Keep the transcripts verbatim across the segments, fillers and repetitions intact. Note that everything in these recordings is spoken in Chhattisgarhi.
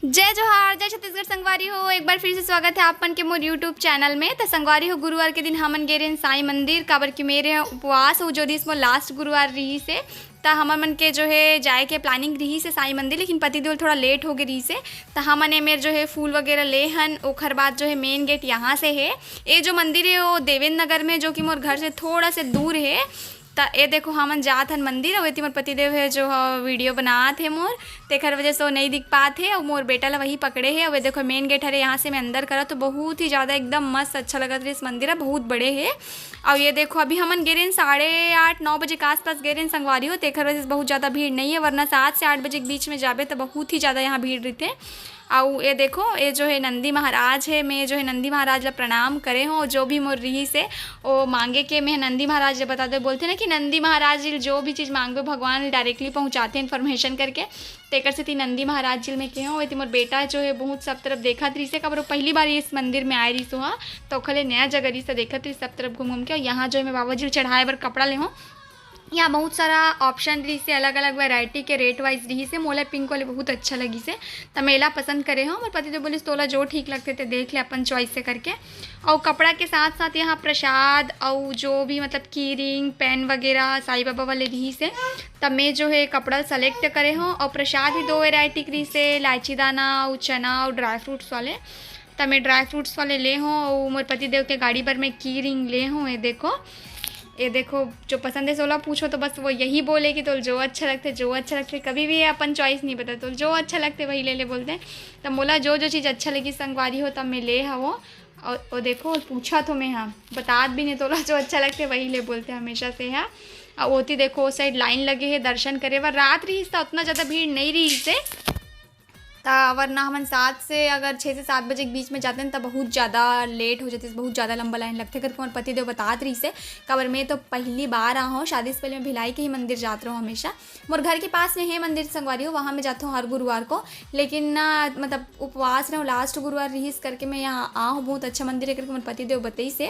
जय जोहार, जय छत्तीसगढ़ संगवारी हो। एक बार फिर से स्वागत है आप मन के मोर YouTube चैनल में। त संगवारी हो, गुरुवार के दिन हमन गे रहेन साईं मंदिर, काबर कि मेर उपवास हो, जो रिहिस मोर लास्ट गुरुवार रिहिस हे। त हमन मन के जो है जाए के प्लानिंग रिहिस हे साईं मंदिर, लेकिन पति देव थोड़ा लेट हो गे रिहिस हे। त हमन ए मेर जो है फूल वगैरह ले हन, ओखर बाद जो है मेन गेट यहाँ से है। ये जो मंदिर है वो देवेंद्र नगर में, जो कि मोर घर से थोड़ा से दूर है। त ए देखो, हमन जात हन मंदिर, अउ एती मोर पतिदेव हे जो ह वीडियो बनात हे मोर, तेखर वजह से वो नइ दिख पात हे, अउ मोर बेटा ला वही पकड़े हे। अउ ए देखो, मेन गेट हरे, यहाँ से मैं अंदर करा तो बहुत ही ज़्यादा एकदम मस्त अच्छा लगत रहिस। मंदिर ह बहुत बड़े हे। अउ ये देखो, अभी हमन गे रहेन साढ़े आठ नौ बजे के आसपास गे रहेन संगवारी हो, तेखर वजह से बहुत ज़्यादा भीड़ नइ हे, वरना सात से आठ बजे के बीच में जाबे तो बहुत ही ज़्यादा यहाँ भीड़ रहिथे। अउ ये देखो, ये जो है नंदी महाराज है, मैं जो है नंदी महाराज ला प्रणाम करे हों। जो भी मोर रिहिस हे, ओ मांगे के मैं नंदी महाराज ला बता दे, बोलथे ना कि नंदी महाराज जी जो भी चीज़ मांगबे भगवान डायरेक्टली पहुँचाथे इन्फॉर्मेशन करके। तेकर सेती नंदी महाराज जी ल मैं कहे हों। एती मोर बेटा जो है बहुत सब तरफ देखत रहिस हे, काबर वो पहली बार इस मंदिर में आए रहिस हों, तो ओखर ले नया जगह रहिस, तो देखत रहिस सब तरफ घूम घूम के। अउ यहाँ जो है मैं बाबा जी ल चढ़ाए बर कपड़ा ले हों। यहाँ बहुत सारा ऑप्शन रहिस हे, अलग-अलग वैरायटी के रेट वाइज रहिस हे। मोला पिंक वाले बहुत अच्छा लगिस हे, त मैं एला पसंद करे हों। मोर पति देव बोलिस, "तोला जो ठीक लगथे, ते देख ले अपन चॉइस से," करके। अउ कपड़ा के साथ-साथ यहाँ प्रसाद अउ जो भी मतलब की रिंग, पेन वगैरह साईं बाबा वाले रहिस हे, त मैं जो है कपड़ा सेलेक्ट करे हों। अउ प्रसाद भी दो वैरायटी के रहिस हे, इलायची दाना अउ चना अउ ड्राई फ्रूट्स वाले। त मैं ड्राई फ्रूट्स वाले ले हों, अउ मोर पति देव के गाड़ी बर मैं की रिंग ले हों। ये देखो, ये देखो, जो पसंद है, ओला पूछो तो बस वो यही बोले कि तोल जो अच्छा लगथे, जो अच्छा लगथे। कभी भी अपन चॉइस नहीं बता, तोल जो अच्छा लगथे वही ले ले बोलथे। त मोला जो जो चीज़ अच्छा लगिस संगवारी हो, तब मैं ले हवों। अउ, अउ देखो, पूछत हों मैं, हाँ, बतात भी नहीं, तोला जो अच्छा लगथे वही ले बोलथे हमेशा से, हाँ। अउ ओती देखो, ओ साइड लाइन लगे हे दर्शन करे बर। रात रहिस त उतना ज़्यादा भीड़ नहीं रहिस हे। त वरना हमन सात से, अगर छः से सात बजे के बीच में जातेन, त बहुत ज़्यादा लेट हो जातिस, बहुत ज़्यादा लंबा लाइन लगथे करके मोर पति देव बतात रहिस हे। काबर मैं तो पहली बार आ हों, शादी से पहले मैं भिलाई के ही मंदिर जात रहों हमेशा। मोर घर के पास में हे मंदिर संगवारी हो, वहाँ मैं जात हों हर गुरुवार को। लेकिन ना, मतलब, उपवास रहों, लास्ट गुरुवार रहिस करके मैं यहाँ आ हों। बहुत अच्छा मंदिर है करके मोर पति देव बतइस हे,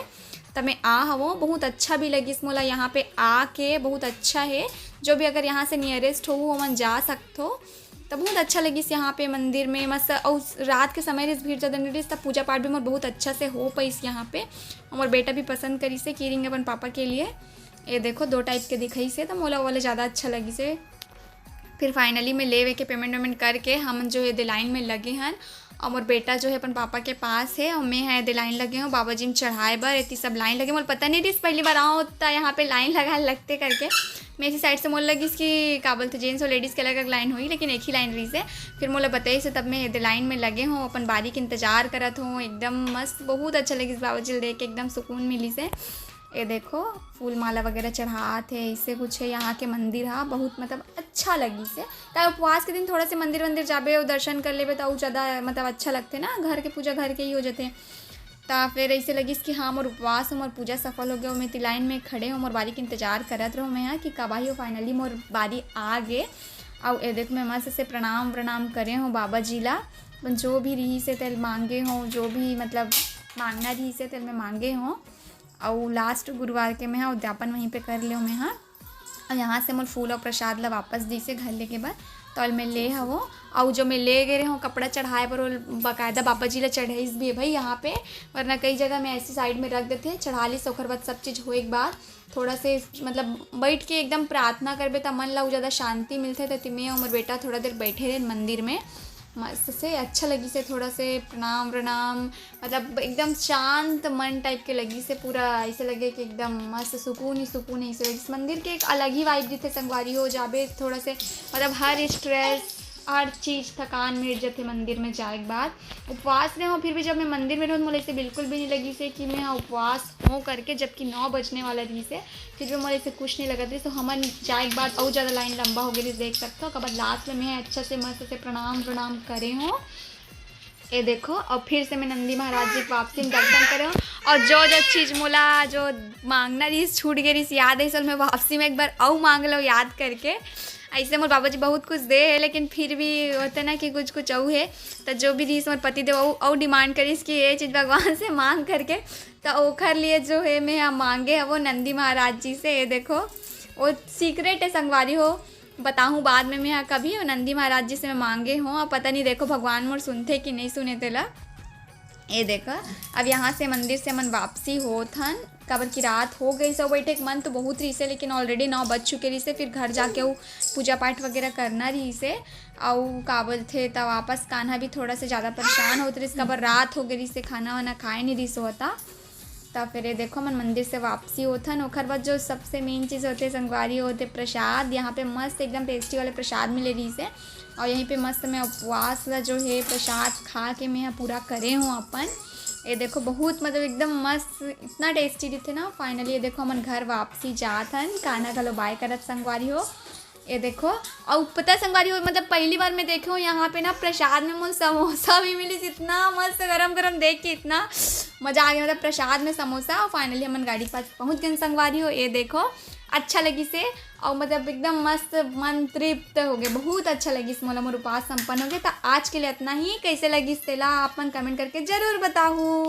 त मैं आ हवों। बहुत अच्छा भी लगिस मोला यहाँ पे आके, बहुत अच्छा है। जो भी अगर यहाँ से नियरेस्ट हो, ओमन जा सकथो। त बहुत अच्छा लगिस यहाँ पे मंदिर में मस्त। अउ रात के समय रहिस, भीड़ ज़्यादा नहीं रहिस, त पूजा पाठ भी मोर बहुत अच्छा से हो पाइस यहाँ पे। अउ मोर बेटा भी पसंद करिस हे की रिंग अपन पापा के लिए। ये देखो, दो टाइप के दिखाइस हे, त मोला वो वाला ज़्यादा अच्छा लगिस हे। फिर फाइनली मैं लेवे के पेमेंट वेमेंट करके हमन जो है एदे लाइन में लगे हन। अउ मोर बेटा जो है अपन पापा के पास है, अउ मैं ह एदे लाइन लगे हों बाबा जी में चढ़ाए बर। एती सब लाइन लगे, मोला पता नहीं रहिस, पहली बार आ हों त यहाँ पे लाइन लगा लगथे करके। मैं इसी साइड से मोला लगिस कि का बोलथे, जेंट्स अउ लेडीज के अलग अलग लाइन होही, लेकिन एक ही लाइन रहिस हे। फिर मोला बताइस हे, तब मैं एदे लाइन में लगे हों, अपन बारी के इंतजार करत हों। एकदम मस्त, बहुत अच्छा लगिस बाबा जी ल देख के, एकदम सुकून मिलिस हे। ये देखो, फूल माला वगैरह चढ़ात हे, ऐसे कुछ है यहाँ के मंदिर हा। बहुत मतलब अच्छा लगिस हे। त उपवास के दिन थोड़ा से मंदिर वंदिर जाबे अउ दर्शन कर लेबे, त अउ ज़्यादा मतलब अच्छा लगथे ना, घर के पूजा घर के ही हो जाथे। त फिर ऐसे लगिस कि हाँ, मोर उपवास हो, मोर पूजा सफल हो गया, मैं एती लाइन में खड़े हों, मोर बारी के इंतजार करत रहों मैं यहाँ कि कब आही। फाइनली मोर बारी आ गे। अउ ये देख, मैं मस्त से प्रणाम प्रणाम करे हों बाबा जी ला। अपन जो भी रहिस हे तेल मांगे हों, जो भी मतलब मांगना रहिस हे तेल मैं मांगे हों। अउ लास्ट गुरुवार के मैं हा उद्यापन वहीं पे कर लेव मैं हा। अउ यहाँ से मोर फूल अउ प्रसाद ला वापस दिस हे घर लेके बर, तो मैं ले हवों। अउ जो मैं ले गे रहेंव कपड़ा चढ़ाए बर, वो बकायदा बाबा जी ला चढ़ाइस भी हे भाई यहाँ पे, वरना कई जगह मैं ऐसी साइड में रख देथे, चढ़ा लिस, ओकर बाद सब चीज़ होए के बाद थोड़ा से मतलब बैठ के एकदम प्रार्थना करबे त मन ला उ ज़्यादा शांति मिलथे। त मैं अउ मोर बेटा थोड़ा देर बैठे रहेन मंदिर में, मस्त से अच्छा लगिस हे, थोड़ा से प्रणाम व्रणाम, मतलब एकदम शांत मन टाइप के लगिस हे पूरा, ऐसे लगे कि एकदम मस्त सुकून ही सुकून है। ऐसे लगिस मंदिर के एक अलग ही वाइब दिथे संगवारी हो, जाबे थोड़ा से मतलब हर स्ट्रेस हर चीज़ थकान मिट जथे मंदिर में जाए के बाद। उपवास में हो फिर भी जब मैं मंदिर में रहूँ मोला ऐसे बिल्कुल भी नहीं लगिस हे कि मैं हा उपवास हो करके, जबकि नौ बजने वाला रहिस हे। फिर भी मोला ऐसे कुछ नहीं लगत रहिस। तो हमन जाए के बाद अउ ज़्यादा लाइन लंबा हो गए रहिस, देख सकते हो। ओकर बाद लास्ट में मैं अच्छा से मस्त से प्रणाम प्रणाम करे हों, ये देखो। और फिर से मैं नंदी महाराज जी के वापसी में दर्शन करे हों। और जो जो चीज़ मोला जो मांगना रहिस, छूट गए रहिस, याद है, मैं वापसी में एक बार अउ मांग लो याद करके। ऐसे मोर बाबा जी बहुत कुछ दे हे, लेकिन फिर भी होते ना कि कुछ कुछ अउ हे। तो जो भी रहिस मोर पति देव अउ अउ डिमांड करिस कि ये चीज़ भगवान से मांग करके, तो ओखर लिए जो है मैं हा मांगे हवों नंदी महाराज जी से। ये देखो, वो सीक्रेट है संगवारी हो, बताहूँ बाद में मैं ह कभी, अउ नंदी महाराज जी से मैं मांगे हों। अब पता नहीं, देखो भगवान मोर सुनथे कि नहीं सुने तेला। ये देखो, अब यहाँ से मंदिर से हमन वापसी होत हन, काबर कि रात हो गई। सब बैठे के मन तो बहुत रहिसे, लेकिन already नौ बज चुके रहिसे। फिर घर जाके वो पूजा पाठ वगैरह करना रहिसे, अउ का बोलथे, त वापस कान्हा भी थोड़ा सा ज़्यादा परेशान होत रहिस, काबर रात हो गई रहिसे, खाना वाना खाए नहीं रहिस होता। त फिर ये देखो, हमन मंदिर से वापसी होथन। ओखर बाद जो सबसे मेन चीज़ होथे संगवारी, होथे प्रसाद। यहाँ पे मस्त एकदम टेस्टी वाले प्रसाद मिले रहिसे, और यहीं पे मस्त मैं उपवास ला जो है प्रसाद खा के मैं ह पूरा करे हूँ अपन। ये देखो, बहुत मतलब एकदम मस्त, इतना टेस्टी रहिथे ना। फाइनली ये देखो, हमन घर वापसी जात हन। कान्हा घलो बाय करत संगवारी हो। ये देखो, अउ पता है संगवारी हो, मतलब पहली बार मैं देखे हूँ यहाँ पे ना प्रसाद में मोला समोसा भी मिलिस। इतना मस्त गरम गरम देख के इतना मजा आ गया, मतलब प्रसाद में समोसा। और फाइनली हमन गाड़ी के पास पहुँच गए संगवारी हो। ये देखो, अच्छा लगिसे, और मतलब एकदम मस्त, मन तृप्त हो गए, बहुत अच्छा लगिस मोला, मोर उपास संपन्न हो गए। तो आज के लिए इतना ही। कैसे लगिस तेला आप मन कमेंट करके जरूर बताहू।